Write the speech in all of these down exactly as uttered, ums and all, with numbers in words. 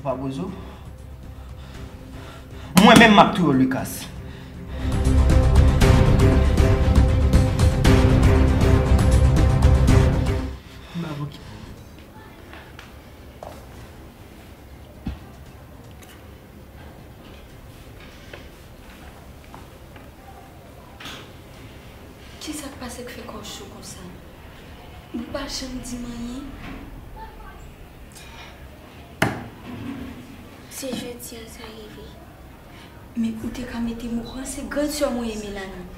Mawozo, mwen menm m ap touye w, Lucas. Kisa k pase k fè kò w cho konsa? Ou pa janm di m anyen. Se jodi a sa rive. Men ou te ka mete m okouran, se grann sè mwen ye, Melanie.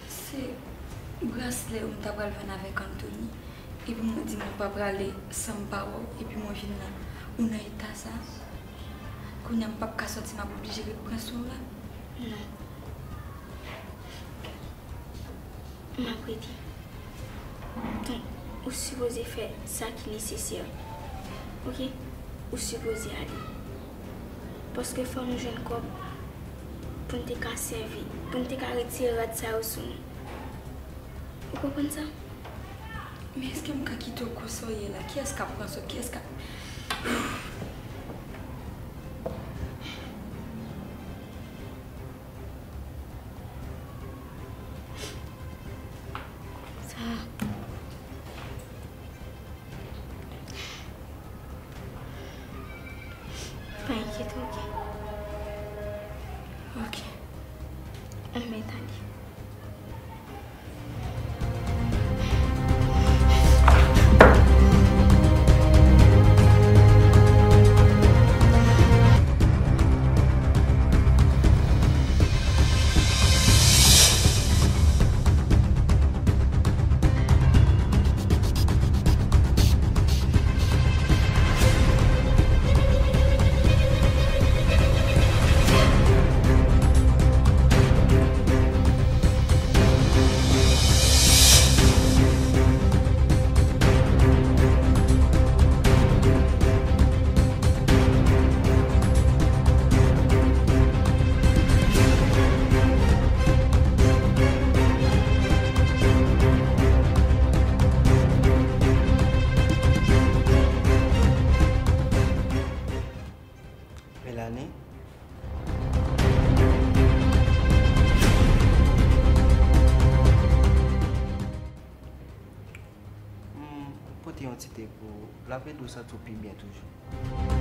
Se braslè ou m ta pral vann avèk Anthony. Epi mwen di m ou pa prale san m pa wè w. Epi mwen vin la. Ou nan eta sa. Kounye a m p ap ka sòti, m ap oblije ret pran swen w la. Non. M ap rete. Donk, ou sipoze fè sa ki nesesè. Oke? Ou sipoze ale. Paske fò nou jwenn kòb pou n te ka sèvi, pou n te ka retire rad sa yo sou nou. Ou konprann sa? Men èske m ka kite w konsa w ye la? Kiyès k ap pran swen w? Kiyès k ap... Sa. Pa enkyete w, oke? Oke. Ann mèt ale. Melanie. Hmm, pote yon ti te pou w. L ap ede w santi w pi byen toujou.